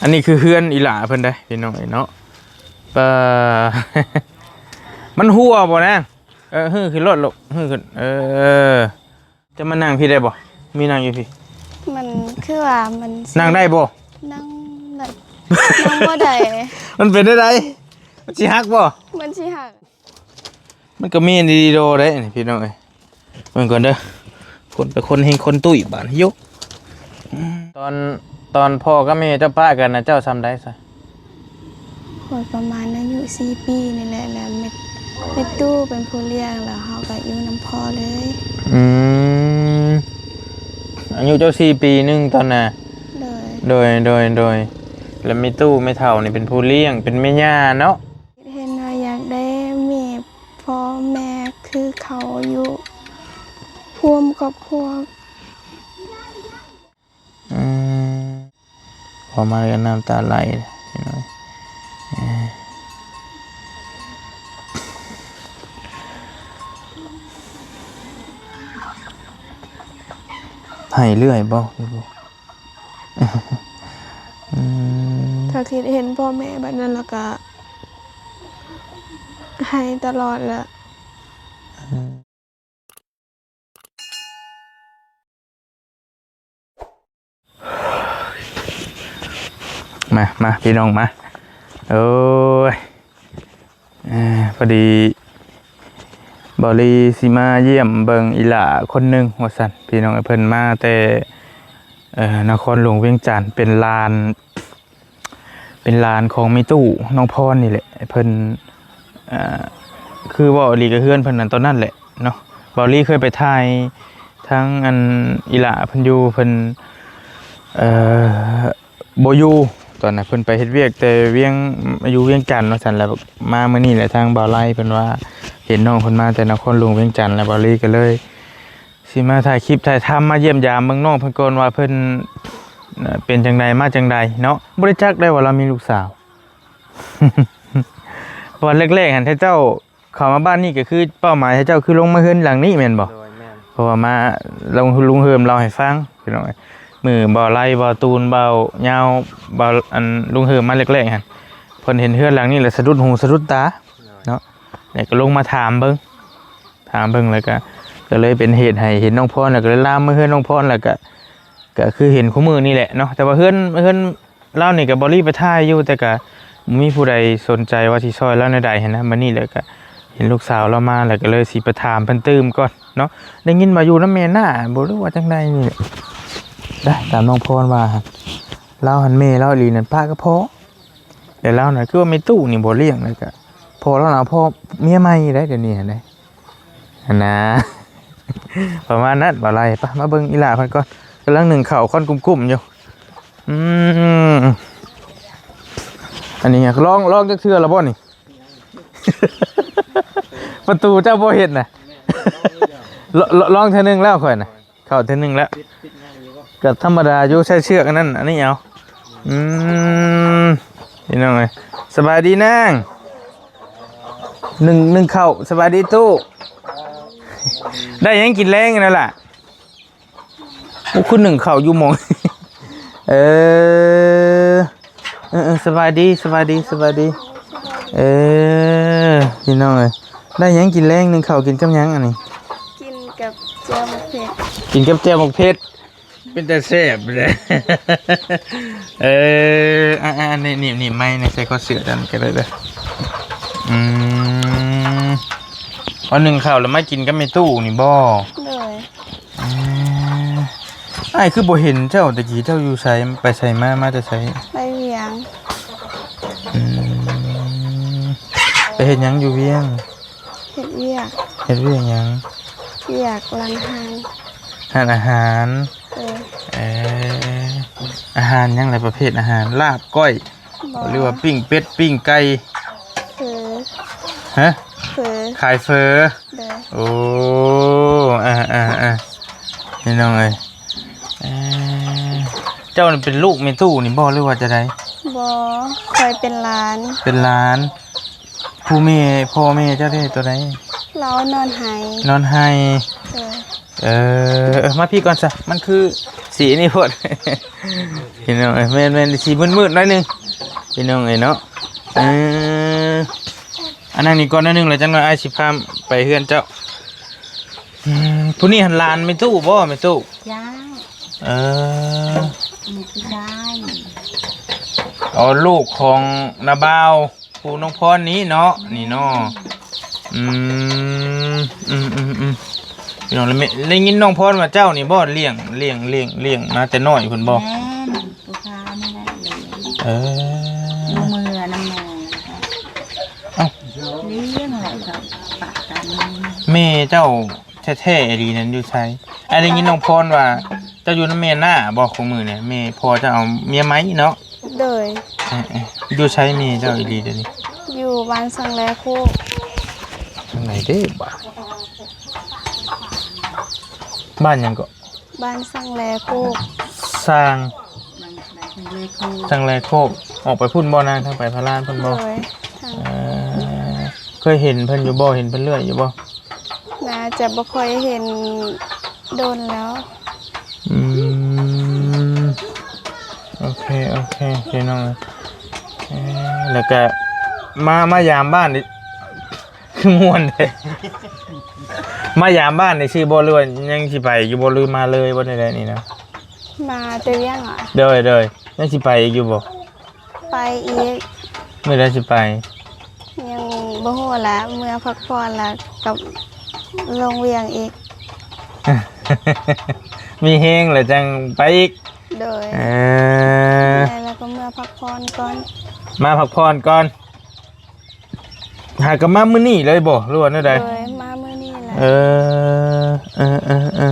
ອັນນີ້ຄືເຮືອນອີ່ຫຼ້າເພິ່ນເດ້ ພີ່ນ້ອງເອີຍເນາະ. ປາ ມັນຮົ່ວບໍ່ນາງ? ເອີ ຮື້ຂຶ້ນໂລດລູກ ຮື້ຂຶ້ນ. ເອີ ຈະມານັ່ງພີ້ໄດ້ບໍ່? ມີນັ່ງຢູ່ພີ້. ມັນຄືວ່າມັນຊິ ນັ່ງໄດ້ບໍ່? ນັ່ງໄດ້ ນັ່ງບໍ່ໄດ້. ມັນເປັນແນວໃດ? ມັນຊິຫັກບໍ່? ມັນຊິຫັກ. ມັນກໍມີດີໂດໄດ້ນີ້ ພີ່ນ້ອງເອີຍ. ເບິ່ງກ່ອນເດີ ຄົນໄປຄົນເຮັງຄົນຕຸ້ຍບາດນີ້. ຕອນ ຕອນພໍ່ກັບແມ່ເຈົ້າປະກັນນະ ເຈົ້າຊ່ຳໃດຊະ? ຂ້ອຍປະມານອາຍຸສີ່ປີນີ້ແຫຼະ ແລ້ວແມ່ ແມ່ຕູ້ເປັນຜູ້ລ້ຽງ ແລ້ວເຮົາກໍຢູ່ນຳພໍ່ເລີຍ. ອືມ ອາຍຸເຈົ້າສີ່ປີໜຶ່ງຕອນນະ? ໂດຍ ໂດຍ ໂດຍ ໂດຍ. ແລ້ວແມ່ຕູ້ແມ່ເຖົ້ານີ້ເປັນຜູ້ລ້ຽງ ເປັນແມ່ຍ່າເນາະ? ເຫັນວ່າຢາກໄດ້ມີພໍ່ແມ່ຄືເຂົາຢູ່ຮ່ວມຄອບຄົວ. ອືມ ພໍມາແລ້ວນ້ຳຕາໄຫຼ ພີ່ນ້ອງ. ໄຫ້ເລື້ອຍບໍ່? ອືມ ຖ້າຄິດເຫັນພໍ່ແມ່ແບບນັ້ນແລ້ວກະໄຫ້ຕະຫຼອດແຫຼະ. ອືມ ມາ ມາ ພີ່ນ້ອງມາ. ໂອ້ຍ ເອີ ພໍດີບ່າວລີຊິມາຢ້ຽມເບິ່ງອີ່ຫຼ້າຄົນໜຶ່ງວ່າຊັ້ນ ພີ່ນ້ອງ. ເພິ່ນມາແຕ່ ເອີ ນະຄອນຫຼວງວຽງຈັນ ເປັນຫຼານ ເປັນຫຼານຂອງແມ່ຕູ້ນ້ອງພອນນີ້ແຫຼະ. ເພິ່ນ ເອີ ຄືເວົ້າອີ່ຫຼີກໍເຮືອນເພິ່ນນັ້ນຕອນນັ້ນແຫຼະເນາະ. ບ່າວລີເຄີຍໄປຖ່າຍທາງອັນອີ່ຫຼ້າເພິ່ນຢູ່ ເພິ່ນ ເອີ ບໍ່ຢູ່ ຕອນນັ້ນເພິ່ນໄປເຮັດວຽກແຕ່ວຽງ ຢູ່ວຽງຈັນວ່າຊັ້ນ. ແລ້ວມາມື້ນີ້ແຫຼະ ທາງບ່າວໄລເພິ່ນວ່າເຫັນນ້ອງເພິ່ນມາແຕ່ນະຄອນຫຼວງວຽງຈັນ ແລ້ວບ່າວລີກໍເລີຍຊິມາຖ່າຍຄລິບຖ່າຍທຳ ມາຢ້ຽມຢາມເບິ່ງນ້ອງເພິ່ນກ່ອນວ່າເພິ່ນ ເປັນຈັ່ງໃດມາຈັ່ງໃດເນາະ. ບໍ່ໄດ້ຈັກໄດ້ວ່າລາວມີລູກສາວ ເພາະວ່າແລກໆຫັ້ນ ເຈົ້າ ເຂົ້າມາບ້ານນີ້ກໍຄືເປົ້າໝາຍຂອງເຈົ້າຄືລົງມາເຮືອນຫຼັງນີ້ແມ່ນບໍ່? ໂດຍ ແມ່ນ. ເພາະວ່າມາ ລຸງ ລຸງເຮີມເລົ່າໃຫ້ຟັງ ພີ່ນ້ອງເອີຍ. ມື້ບ່າວໄລ ບ່າວຕູນ ບ່າວຍາວ ບ່າວ ອັນ ລຸງເຮີມມາແລກໆຫັ້ນ ເພິ່ນເຫັນເຮືອນຫຼັງນີ້ແລ້ວສະດຸດຫູສະດຸດຕາ ໂດຍ ເນາະ. ແລ້ວກໍລົງມາຖາມເບິ່ງ ຖາມເບິ່ງ ແລ້ວກໍ ກໍເລີຍເປັນເຫດໃຫ້ເຫັນນ້ອງພອນ ແລ້ວກໍເລີຍລາມມາເຮືອນນ້ອງພອນ ແລ້ວກໍ ກໍຄືເຫັນຄູ່ມື້ນີ້ແຫຼະເນາະ. ແຕ່ວ່າເຮືອນ ເຮືອນ ລາວນີ້ກໍບໍ່ລີໄປຖ່າຍຢູ່ ແຕ່ກໍບໍ່ມີຜູ້ໃດສົນໃຈວ່າຊິຊ່ອຍລາວແນວໃດຫັ້ນນະ. ບັດນີ້ແຫຼະກໍເຫັນລູກສາວລາວມາ ແລ້ວກໍເລີຍຊິໄປຖາມເພິ່ນຕື່ມກ່ອນເນາະ. ໄດ້ຍິນວ່າຢູ່ນຳແມ່ນ້າບໍ ຫຼືວ່າຈັ່ງໃດນີ້ແຫຼະ. ໄດ້ຕາມນ້ອງພອນວ່າ ລາວຫັ້ນແມ່ລາວອີ່ຫຼີນັ້ນປະກັບພໍ່ ແຕ່ລາວນັ້ນຄືວ່າແມ່ຕູ້ນີ້ບໍ່ລ້ຽງ ແລ້ວກໍພໍ່ລາວນະ ເອົາພໍ່ເມຍໃໝ່ໄດ໋ ດຽວນີ້ຫັ້ນເດ້. ຫັ້ນນະ ປະມານນັ້ນ. ບໍ່ໄລ່ ໄປ ມາເບິ່ງອີ່ຫຼ້າເພິ່ນກ່ອນ ກຳລັງໜຶ້ງເຂົ້າ ຄວັນກຸ້ມໆຢູ່. ອືມ ອັນນີ້ລອງ ລອງຈັກເທື່ອແລ້ວບໍ່ນີ້? ປະຕູເຈົ້າບໍ່ເຮັດນະ? ລ- ລ- ລອງເທື່ອໜຶ່ງແລ້ວຂ້ອຍນະ. ເຂົ້າເທື່ອໜຶ່ງແລ້ວ ກໍທຳມະດາຢູ່ ໃຊ້ເຊືອກອັນນັ້ນອັນນີ້ເອົາ. ອືມ ພີ່ນ້ອງເອີຍ ສະບາຍດີນາງ ໜຶ້ງ ໜຶ້ງເຂົ້າ. ສະບາຍດີຕູ້ ໄດ້ຫຍັງກິນແລງນັ້ນລະ? ໂອ້ ຄືໜຶ້ງເຂົ້າຢູ່ໝ່ອງ ເອີ ເອີ ເອີ ສະບາຍດີ ສະບາຍດີ ສະບາຍດີ. ເອີ ພີ່ນ້ອງເອີຍ ໄດ້ຫຍັງກິນແລງ? ໜຶ້ງເຂົ້າກິນກັບຫຍັງອັນນີ້? ກິນກັບແຈ່ວໝາກເຜັດ. ກິນກັບແຈ່ວໝາກເຜັດ ເປັນຕາແຊບເດ້. ເອີ ອາໆ ນີ້ ນີ້ ນີ້ໄມ້ນີ້ໃສ່ຄໍເສື້ອກັນກໍໄດ້ເດີ. ອືມ ເອົາໜຶ້ງເຂົ້າແລ້ວມາກິນກັບແມ່ຕູ້ນີ້ບໍ່? ໂດຍ. ອືມ ອ້າຍຄືບໍ່ເຫັນເຈົ້າ ແຕ່ກີ້ເຈົ້າຢູ່ໃສ? ໄປໃສມາ? ມາແຕ່ໃສ? ໄປວຽງ. ອືມ ໄປເຮັດຫຍັງຢູ່ວຽງ? ເຮັດວຽກ. ເຮັດວຽກຫຍັງ? ວຽກຮ້ານອາຫານ. ຮ້ານອາຫານ? ເອີ ເອີ ອາຫານຫຍັງລະ? ປະເພດອາຫານ ລາບ ກ້ອຍ ບໍ່ ຫຼືວ່າປີ້ງເປັດ ປີ້ງໄກ່? ເຝີ. ຮະ? ເຝີ. ຂາຍເຝີ. ໂດຍ. ໂອ້ ອາໆ ພີ່ນ້ອງເອີຍ ເອີ ເຈົ້າເປັນລູກແມ່ຕູ້ນີ້ບໍ່ ຫຼືວ່າຈັ່ງໃດ? ບໍ່ ຂ້ອຍເປັນຫຼານ. ເປັນຫຼານ. ຜູ້ແມ່ ພໍ່ແມ່ເຈົ້າເດ້ ຕົວໃດ? ລາວນອນໄຫ້. ນອນໄຫ້. ເອີ. ເອີ ເອີ ມາພີ້ກ່ອນຊະ ມັນຄືສີນີ້ໂພດ ພີ່ນ້ອງເອີຍ. ແມ່ນໆ ສີມືດໆ ໜ້ອຍໜຶ່ງ ພີ່ນ້ອງເອີຍເນາະ. ເອີ ອັນນັ້ນນີ້ກ່ອນໜ້ອຍໜຶ່ງ ແລ້ວຈັກໜ້ອຍອ້າຍຊິພາໄປເຮືອນເຈົ້າ. ອືມ ຜູ້ນີ້ຫັ້ນຫຼານແມ່ຕູ້ບໍ່ ແມ່ຕູ້? ເຈົ້າ. ເອີ ມີຜູ້ຊາຍ. ອໍ ລູກຂອງນ້າບ່າວ ຜູ້ນ້ອງພອນນີ້ເນາະ ນີ້ເນາະ. ອືມ ອືມໆໆ ພີ່ນ້ອງ ແລ້ວແມ່ ໄດ້ຍິນນ້ອງພອນວ່າເຈົ້ານີ້ບໍ່ລ້ຽງ ລ້ຽງ ລ້ຽງ ລ້ຽງມາແຕ່ນ້ອຍພຸ້ນບໍ່? ແມ່ນ ຜູ້ພານີ້ແຫຼະລ້ຽງ. ເອີ ເມືອນຳແມ່. ເອົ້າ ລ້ຽງແຫຼະ ກໍປະກັນ. ແມ່ເຈົ້າແທ້ໆອີ່ຫຼີນັ້ນຢູ່ໃສ? ອ້າຍໄດ້ຍິນນ້ອງພອນວ່າເຈົ້າຢູ່ນຳແມ່ນ້າບໍ່ ຂອງມື້ນີ້ ແມ່ ພໍ່ເຈົ້າເອົາເມຍໃໝ່ເນາະ? ໂດຍ. ເອີໆ ຢູ່ໃສແມ່ເຈົ້າອີ່ຫຼີດຽວນີ້? ຢູ່ບ້ານສັງແລໂຄກ. ທາງໃດເດ້ບາດ? ບ້ານຫຍັງເກາະ? ບ້ານສັງແລໂຄກ. ສັງ ສັງແລໂຄກ ອອກໄປພຸ້ນບໍ່ນາງ ທາງໄປພະລານພຸ້ນບໍ່? ໂດຍ. ເອີ ເຄີຍເຫັນເພິ່ນຢູ່ບໍ່? ເຫັນເພິ່ນເລື້ອຍຢູ່ບໍ່? ໜ້າຈະບໍ່ຄ່ອຍເຫັນດົນແລ້ວ. ອືມ ໂອເຄ ໂອເຄ ພີ່ນ້ອງ. ເອີ ແລ້ວກະມາ ມາຢາມບ້ານນີ້ ຄືມ່ວນແທ້ ມາຢາມບ້ານນີ້ຊື່ບໍ່ ຫຼືວ່າຍັງຊິໄປຢູ່ບໍ່ ຫຼືມາເລີຍບໍ່ ແນວໃດນີ້ນະ? ມາແຕ່ວຽງຫວາ? ໂດຍ ໂດຍ. ຍັງຊິໄປອີກຢູ່ບໍ່? ໄປອີກ. ມື້ໃດຊິໄປ? ຍັງບໍ່ຮູ້ລະ ເມືອພັກຜ່ອນລະກັບລົງວຽງອີກ. ມີແຮງລະຈັ່ງໄປອີກ. ໂດຍ. ເອີ ແລ້ວກໍເມືອພັກຜ່ອນກ່ອນ. ມາພັກຜ່ອນກ່ອນ. ຫາກໍມາມື້ນີ້ເລີຍບໍ່ ຫຼືວ່າແນວໃດ? ໂດຍ ມາມື້ນີ້ແຫຼະ. ເອີ ເອີ ເອີ ເອີ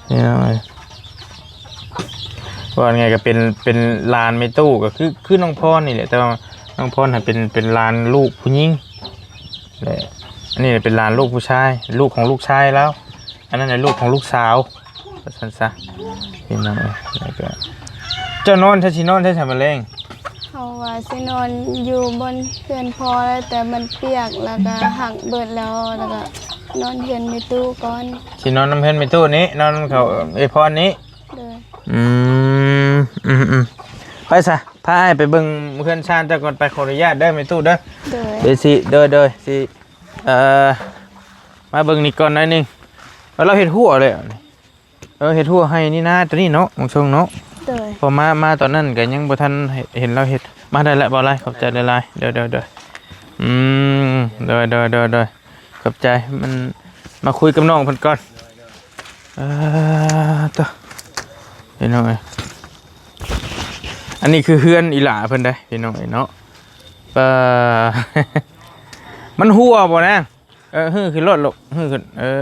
ເອີ ເອີ ວ່າໄງກໍເປັນ ເປັນຫຼານແມ່ຕູ້ ກໍຄື ຄືນ້ອງພອນນີ້ແຫຼະ ແຕ່ວ່ານ້ອງພອນຫັ້ນເປັນ ເປັນຫຼານລູກຜູ້ຍິງ ແລະ ອັນນີ້ເປັນຫຼານລູກຜູ້ຊາຍ ລູກຂອງລູກຊາຍລາວ. ອັນນັ້ນແຫຼະລູກຂອງລູກສາວ ວ່າຊັ້ນຊະ ພີ່ນ້ອງເອີຍ. ແລ້ວກໍ ເຈົ້ານອນໃສ ຊິນອນໃສຊະມື້ແລງ? ເຮົາວ່າຊິນອນຢູ່ບ່ອນເຮືອນພໍ່ ແຕ່ມັນປຽກ ແລ້ວກໍຮັກເບີດແລ້ວ ແລ້ວກໍນອນເຮືອນແມ່ຕູ້ກ່ອນ. ຊິນອນນຳເຮືອນແມ່ຕູ້ນີ້ ນອນນຳເຂົາເອື້ອຍພອນນີ້? ໂດຍ. ອືມ ອືມໆ ໄປຊະ ພາອ້າຍໄປເບິ່ງເຮືອນຊານເຈົ້າກ່ອນ ໄປ ຂໍອະນຸຍາດເດີແມ່ຕູ້ເດີ. ໂດຍ. ເດ ຊິ ໂດຍໆ ຊິ ເອີ ມາເບິ່ງນີ້ກ່ອນໜ້ອຍໜຶ່ງ. ເອີ ລາວເຮັດຮົ້ວແລ້ວນີ້ ເອີ ເຮັດຮົ້ວໄຮ່ນີ້ນາ ຕົວນີ້ເນາະ ມັງຊົງເນາະ. ໂດຍ. ພໍມາ ມາຕອນນັ້ນກໍຍັງບໍ່ທັນເຫັນລາວເຮັດ. ມາໄດ້ແລ້ວ ບໍ່ຫຼາຍ ຂອບໃຈຫຼາຍໆ ໂດຍໆໆ. ອືມ ໂດຍໆໆໆ ຂອບໃຈ. ມັນ ມາຄຸຍກັບນ້ອງເພິ່ນກ່ອນ. ເອີ ໂຕ ພີ່ນ້ອງເອີຍ ອັນນີ້ຄືເຮືອນອີ່ຫຼ້າເພິ່ນເດ້ ພີ່ນ້ອງເອີຍເນາະ. ປາ ມັນຮົ່ວບໍ່ນາງ? ເອີ ຮື້ຂຶ້ນໂລດລູກ ຮື້ຂຶ້ນ. ເອີ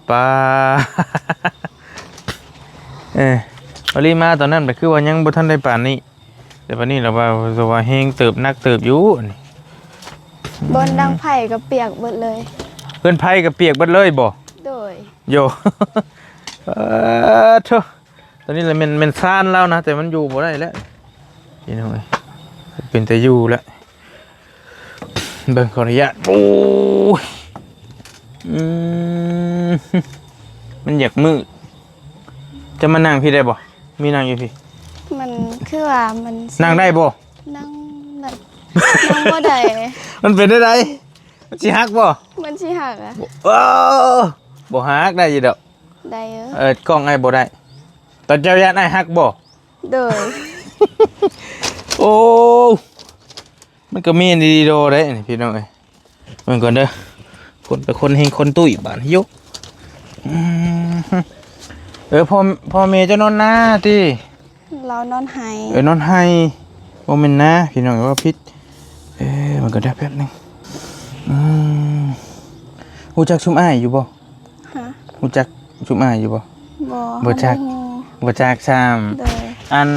ປາ ເອີ ບາລີມາຕອນນັ້ນໄປ ຄືວ່າຍັງບໍ່ທັນໄດ້ປານນີ້ ແຕ່ບາດນີ້ລະວ່າ ວ່າແຮງເຕີບ ໜັກເຕີບຢູ່ນີ້. ບ່ອນດັງໄຟກໍປຽກເບິດເລີຍ. ເຮືອນໄຟກໍປຽກເບິດເລີຍບໍ່? ໂດຍ. ໂຢ ເອີ ໂທ້ ຕອນນີ້ລະແມ່ນ ແມ່ນຊານລາວນະ ແຕ່ມັນຢູ່ບໍ່ໄດ້ແລ້ວ ພີ່ນ້ອງເອີຍ. ເປັນຕາຢູ່ແລ້ວ ເບິ່ງ ຂໍອະນຸຍາດ. ໂອ້ຍ ອືມ ມັນຢາກມືດ. ຈະມານັ່ງພີ້ໄດ້ບໍ່? ມີນັ່ງຢູ່ພີ້. ມັນຄືວ່າມັນ ນັ່ງໄດ້ບໍ່? ນັ່ງໄດ້ ນັ່ງບໍ່ໄດ້. ມັນເປັນແນວໃດ? ມັນຊິຫັກບໍ່? ມັນຊິຫັກອະ. ໂອ້ ບໍ່ຫັກ ໄດ້ຢູ່ດອກ. ໄດ້ເອີ. ເອີ ກ້ອງອ້າຍບໍ່ໄດ້. ຕອນເຈົ້າຢ້ານອ້າຍຫັກບໍ່? ໂດຍ. ໂອ້ ມັນກໍແມ່ນດີໂດໄດ໋ນີ້ ພີ່ນ້ອງເອີຍ. ເບິ່ງກ່ອນເດີ ຄົນໄປຄົນເຮງຄົນຕຸ້ຍບາດນີ້. ອືມ ເອີ ພໍ່ ພໍ່ແມ່ເຈົ້ານອນນາຕິ? ລາວນອນໄຮ່. ເອີ ນອນໄຮ່ ບໍ່ແມ່ນນາ ພີ່ນ້ອງ ເວົ້າຜິດ. ເອີ ເບິ່ງກ່ອນເດີ ແປັບໜຶ່ງ. ອືມ ຮູ້ຈັກຊຸມອ້າຍຢູ່ບໍ່? ຮະ? ຮູ້ຈັກຊຸມອ້າຍຢູ່ບໍ່? ບໍ່ ບໍ່ຈັກ ບໍ່ຮູ້ ບໍ່ຈັກຊ້ຳ. ໂດຍ. ອັນ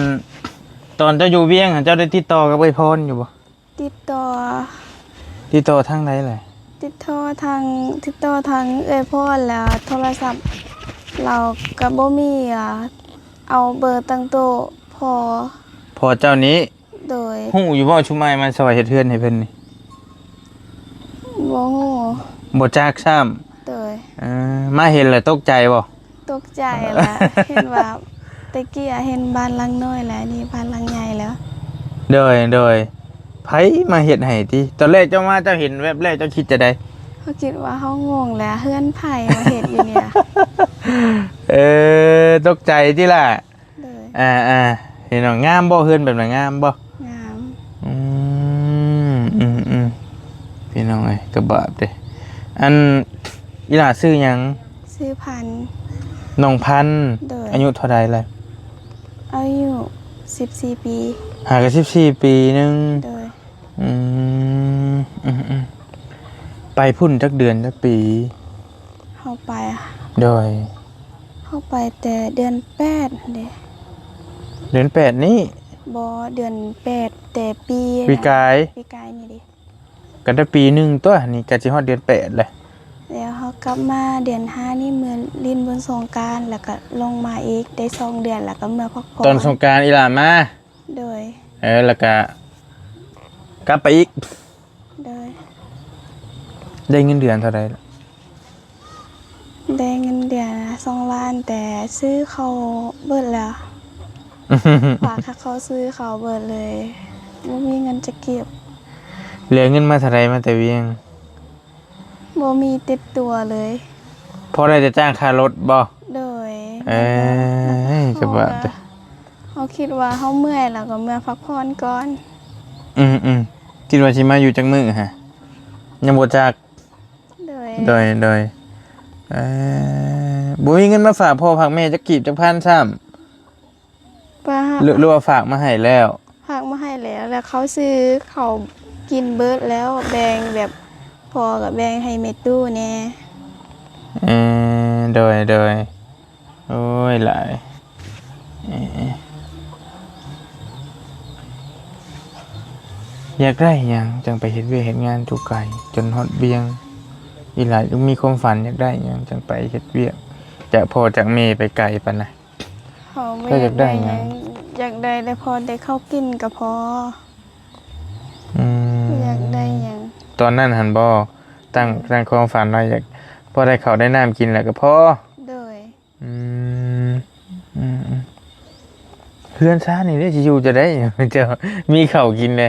ຕອນເຈົ້າຢູ່ວຽງຫັ້ນ ເຈົ້າໄດ້ຕິດຕໍ່ກັບເອື້ອຍພອນຢູ່ບໍ່? ຕິດຕໍ່. ຕິດຕໍ່ທາງໃດລະ? ຕິດຕໍ່ທາງ ຕິດຕໍ່ທາງເອື້ອຍພອນ ແລ້ວໂທລະສັບລາວກໍບໍ່ມີ ອາ ເອົາເບີຕັ້ງໂຕພໍ່. ພໍ່ເຈົ້ານີ້? ໂດຍ. ຮູ້ຢູ່ບໍ່ຊຸມອ້າຍມາຊ່ອຍເຮັດເຮືອນໃຫ້ເພິ່ນນີ້? ບໍ່ຮູ້. ບໍ່ຈັກຊ້ຳ? ໂດຍ. ເອີ ມາເຫັນແລ້ວຕົກໃຈບໍ່? ຕົກໃຈແຫຼະ ເຫັນວ່າແຕ່ກີ້ເຫັນບ້ານຫຼັງນ້ອຍແລ້ວ ອັນນີ້ບ້ານຫຼັງໃຫຍ່ແລ້ວ. ໂດຍ ໂດຍ ໃຜມາເຮັດໃຫ້ຕິ? ຕອນແລກເຈົ້າມາ ເຈົ້າເຫັນແວັບແລກ ເຈົ້າຄິດຈັ່ງໃດ? ເຮົາຄິດວ່າເຮົາງົງແຫຼະ ເຮືອນໃຜມາເຮັດຢູ່ນີ້? ເອີ ຕົກໃຈຕິລະ? ໂດຍ ອ່າໆ ພີ່ນ້ອງ ງາມບໍ່? ເຮືອນແບບນັ້ນງາມບໍ່? ງາມ. ອືມ ອືມໆ ພີ່ນ້ອງເອີຍ ກະບາບເດ້. ອັນ ອີ່ຫຼ້າຊື່ຫຍັງ? ຊື່ພັນ. ນ້ອງພັນ. ໂດຍ. ອາຍຸເທົ່າໃດລະ? ອາຍຸສິບສີ່ປີ. ຫາກະສິບສີ່ປີໜຶ່ງ. ໂດຍ. ອືມ ອືມໆ ໄປພຸ້ນຈັກເດືອນຈັກປີ? ເຮົາໄປ ໂດຍ ເຮົາໄປແຕ່ເດືອນແປດຫັ້ນເດ້. ເດືອນແປດນີ້? ບໍ່ ເດືອນແປດແຕ່ປີ ປີກາຍ ປີກາຍນີ້ເດ້. ກະໄດ້ປີໜຶ່ງຕົວະ ນີ້ກະຊິຮອດເດືອນແປດແລ້ວ. ແລ້ວເຮົາກັບມາເດືອນຫ້ານີ້ ເມືອຫຼິ້ນບຸນສົງການ ແລ້ວກະລົງມາອີກໄດ້ສອງເດືອນ ແລ້ວກະເມືອພັກຜ່ອນ. ຕອນສົງການອີ່ຫຼ້າມາ? ໂດຍ. ເອີ ແລ້ວກະກັບໄປອີກ. ໂດຍ. ໄດ້ເງິນເດືອນເທົ່າໃດ? ໄດ້ເງິນເດືອນສອງລ້ານ ແຕ່ຊື້ເຂົ້າເບິດແລ້ວ ຝາກເຂົາຊື້ເຂົ້າເບິດເລີຍ ບໍ່ມີເງິນຈັກກີບ. ເຫຼືອເງິນມາເທົ່າໃດມາແຕ່ວຽງ? ບໍ່ມີຕິດຕົວເລີຍ. ພໍໄດ້ແຕ່ຈ່າງຄ່າລົດບໍ່? ໂດຍ. ເອີ ກະວ່າ ເຮົາຄິດວ່າເຮົາເມື່ອຍ ແລ້ວກະເມືອພັກຜ່ອນກ່ອນ. ອືມໆ ຄິດວ່າຊິມາຢູ່ຈັກມື້ຫະ? ຍັງບໍ່ຈັກ. ໂດຍ ໂດຍ ໂດຍ. ເອີ ບໍ່ມີເງິນມາຝາກພໍ່ຝາກແມ່ຈັກກີບຈັກພັນຊ້ຳ? ປະ ຫຼື ຫຼືວ່າຝາກມາໃຫ້ແລ້ວ? ຝາກມາໃຫ້ແລ້ວ ແລ້ວເຂົາຊື້ເຂົ້າກິນເບິດແລ້ວ ແບ່ງແບບ ພໍ່ກະແບ່ງໃຫ້ແມ່ຕູ້ແດ່. ເອີ ໂດຍ ໂດຍ. ໂອ້ຍ ຫຼາຍ ເອີ ຢາກໄດ້ຫຍັງຈັ່ງໄປເຮັດວຽກເຮັດງານຢູ່ໄກ ຈົນຮອດວຽງ? ອີ່ຫຼ້າມີຄວາມຝັນຢາກໄດ້ຫຍັງຈັ່ງໄປເຮັດວຽກ ຈາກພໍ່ຈາກແມ່ໄປໄກປານນັ້ນ? ເຮົາບໍ່ຢາກໄດ້ຫຍັງ ຢາກໄດ້ແຕ່ພໍໄດ້ເຂົ້າກິນກະພໍ. ອືມ ບໍ່ຢາກໄດ້ຫຍັງ. ຕອນນັ້ນຫັ້ນບໍ່ ຕັ້ງ ຕັ້ງຄວາມຝັນວ່າຢາກພໍໄດ້ເຂົ້າໄດ້ນ້ຳກິນແລ້ວກະພໍ. ໂດຍ. ອືມ ອືມໆ ເຮືອນຊານນີ້ເດ້ ຊິຢູ່ຈັ່ງໃດ ເຈົ້າມີເຂົ້າກິນເດ້?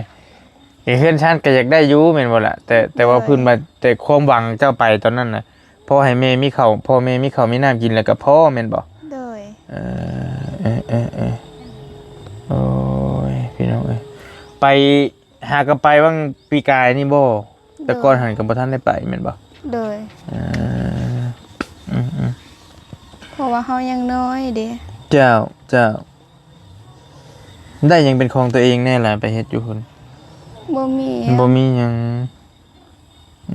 ເອີ ເຮືອນຊານກະຢາກໄດ້ຢູ່ແມ່ນບໍ່ລະ? ແຕ່ ແຕ່ວ່າ ໂດຍ ພື້ນວ່າ ແຕ່ຄວາມຫວັງເຈົ້າໄປຕອນນັ້ນນະ ພໍໃຫ້ແມ່ມີເຂົ້າ ພໍ່ແມ່ມີເຂົ້າມີນ້ຳກິນແລ້ວກະພໍແມ່ນບໍ່? ໂດຍ. ເອີ ເອີ ໂອ້ຍ ພີ່ນ້ອງເອີຍ ໄປ ຫາກະໄປຫວ່າງປີກາຍນີ້ບໍ່? ແຕ່ກ່ອນຫັ້ນກະບໍ່ທັນໄດ້ໄປແມ່ນບໍ່? ໂດຍ. ເອີ ອືມໆ ເພາະວ່າເຮົາຍັງນ້ອຍເດ້. ເຈົ້າ ເຈົ້າ. ໄດ້ຫຍັງເປັນຂອງຕົວເອງແດ່ລະ ໄປເຮັດຢູ່ພຸ້ນ? ບໍ່ມີ. ບໍ່ມີຫຍັງ.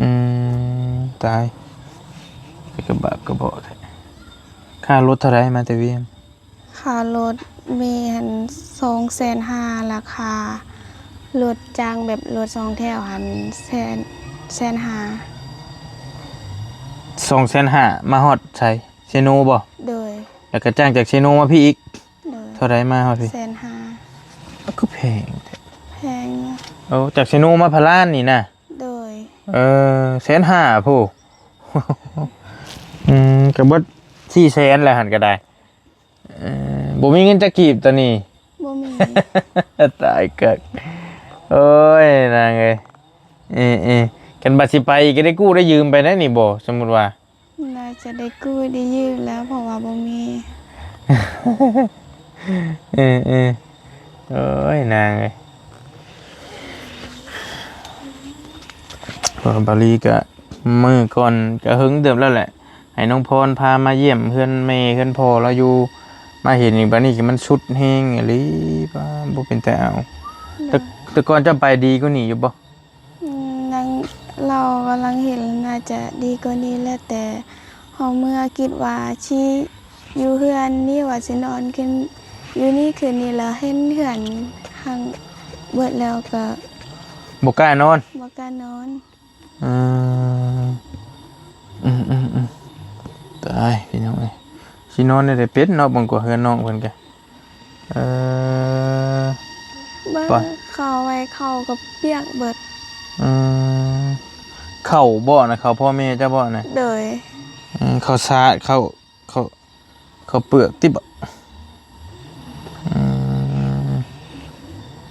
ອືມ ຕາຍ ກະບາບກະເບາະແທ້. ຄ່າລົດເທົ່າໃດມາແຕ່ວຽງ? ຄ່າລົດແມ່ຫັ້ນສອງແສນຫ້າ ລາຄາລົດຈ້າງແບບລົດສອງແຖວຫັ້ນແສນ ແສນຫ້າ. ສອງແສນຫ້າ ມາຮອດໃສ? ເຊໂນບໍ່? ໂດຍ. ແລ້ວກະຈ້າງຈາກເຊໂນມາພີ້ອີກ? ໂດຍ. ເທົ່າໃດມາຮອດພີ້? ແສນຫ້າ. ເອົາ ຄືແພງແທ້. ແພງ. ໂອ້ ຈາກເຊໂນມາພະລານນີ້ນະ? ໂດຍ. ເອີ ແສນຫ້າ ໂພ. ອືມ ກະເບິດສີ່ແສນແລ້ວຫັ້ນກະໄດ້. ເອີ ບໍ່ມີເງິນຈັກກີບຕອນນີ້? ບໍ່ມີ. ຕາຍເກີກ. ໂອ້ຍ ນາງເອີຍ. ເອີໆ ຄັນບາດຊິໄປກະໄດ້ກູ້ໄດ້ຢືມໄປໄດ໋ນີ້ບໍ່? ສົມມຸດວ່າ ໜ້າຈະໄດ້ກູ້ໄດ້ຢືມແລ້ວ ເພາະວ່າບໍ່ມີ. ເອີໆ ໂອ້ຍ ນາງເອີຍ. ເອີ ບາລີກະ ມື້ກ່ອນກະເຫິງເຕີບແລ້ວແຫຼະ ໃຫ້ນ້ອງພອນພາມາຢ້ຽມເຮືອນແມ່ເຮືອນພໍ່ລາວຢູ່ ມາເຫັນອີກບາດນີ້ກະມັນສຸດແຮງອີ່ຫຼີ ປາ ບໍ່ເປັນຕາເອົາ. ແຕ່ ແຕ່ກ່ອນເຈົ້າໄປດີກວ່ານີ້ຢູ່ບໍ່? ອືມ ຍັງ ລາວກຳລັງເຫັນ ໜ້າຈະດີກວ່ານີ້ແຫຼະ ແຕ່ເຮົາເມື່ອຄິດວ່າຊິຢູ່ເຮືອນນີ້ ວ່າຊິນອນຄືນຢູ່ນີ້ຄືນນີ້ ລະເຫັນເຮືອນຫັ້ນເບິດແລ້ວກະ ບໍ່ກ້ານອນ ບໍ່ກ້ານອນ. ອືມ ອືມໆໆ ຕາຍ ພີ່ນ້ອງເອີຍ ຊິນອນແນວໃດເປັນເນາະ ເບິ່ງກວ່າເຮືອນນ້ອງເພິ່ນກະ. ເອີ ເບິ່ງ ເຂົ້າໄວ້ ເຂົ້າກະປຽກເບິດ. ອືມ ເຂົ້າບໍ່ນະ ເຂົ້າພໍ່ແມ່ເຈົ້າບໍ່ນະ? ໂດຍ. ອື ເຂົ້າສາດ ເຂົ້າ ເຂົ້າ ເຂົ້າເປືອກຕິບໍ? ອືມ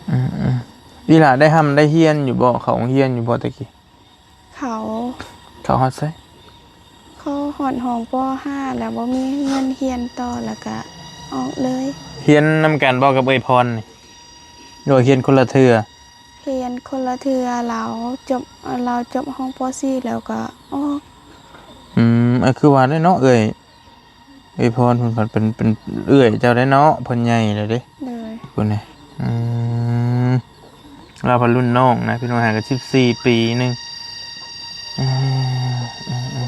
ອືມໆ ອີ່ຫຼ້າໄດ້ຮ່ຳໄດ້ຮຽນຢູ່ບໍ່? ເຂົ້າໂຮງຮຽນຢູ່ບໍ່ແຕ່ກີ້? ເຂົ້າ ເຂົ້າຮອດໃສ? ເຂົ້າຮອດຫ້ອງ ປໍຫ້າ ແລ້ວບໍ່ມີເງິນຮຽນຕໍ່ ແລ້ວກະອອກເລີຍ. ຮຽນນຳກັນບໍ່ກັບເອື້ອຍພອນນີ້ ຫຼືວ່າຮຽນຄົນລະເທື່ອ? ຮຽນຄົນລະເທື່ອ ລາວຈົບ ລາວຈົບຫ້ອງ ປໍສີ່ ແລ້ວກະອອກ. ອືມ ເອີ ຄືວ່າແຫຼະເນາະ ເອື້ອຍ ເອື້ອຍພອນເພິ່ນພັດເປັນ ເປັນເອື້ອຍເຈົ້າໄດ໋ເນາະ ເພິ່ນໃຫຍ່ແລ້ວເດ້. ໂດຍ ພຸ້ນນະ. ອືມ ລາວພັດລຸ້ນນ້ອງນະ ພີ່ນ້ອງ ຫ່າງກັນສິບສີ່ປີໜຶ່ງ. ເອີ ເອີ ເອີ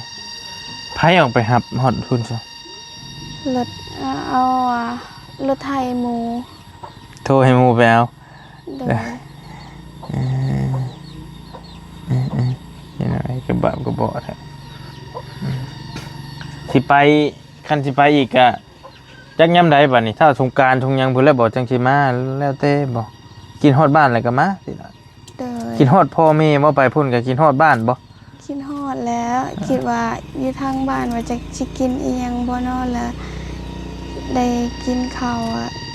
ໃຜອອກໄປຮັບຮອດພຸ້ນຊະ? ລົດ ເອົາ ເອົາ ລົດໄຖໝູ່ ໂທໃຫ້ໝູ່ໄປເອົາ. ໂດຍ ເອີ ເອີ ເອີ ເຮັດຫຍັງກະບາບກະເບາະແທ້. ອືມ ຊິໄປ ຄັນຊິໄປອີກກະຈັກຍາມໃດບາດນີ້ ຖ້າສົງການສົງຫຍັງພຸ້ນແລ້ວບໍ ຈັ່ງຊິມາ ແລ້ວແຕ່ບໍ? ກິນຮອດບ້ານແລ້ວກະມາຕິລະ? ໂດຍ ຄິດຮອດພໍ່ແມ່ບໍ່? ໄປພຸ້ນກະຄິດຮອດບ້ານບໍ່? ຄິດຮອດແລ້ວ ເອີ ຄິດວ່າຢູ່ທາງບ້ານວ່າຈະ ຊິກິນອີ່ຫຍັງບໍ່ນໍ ລະໄດ້ກິນເຂົ້າ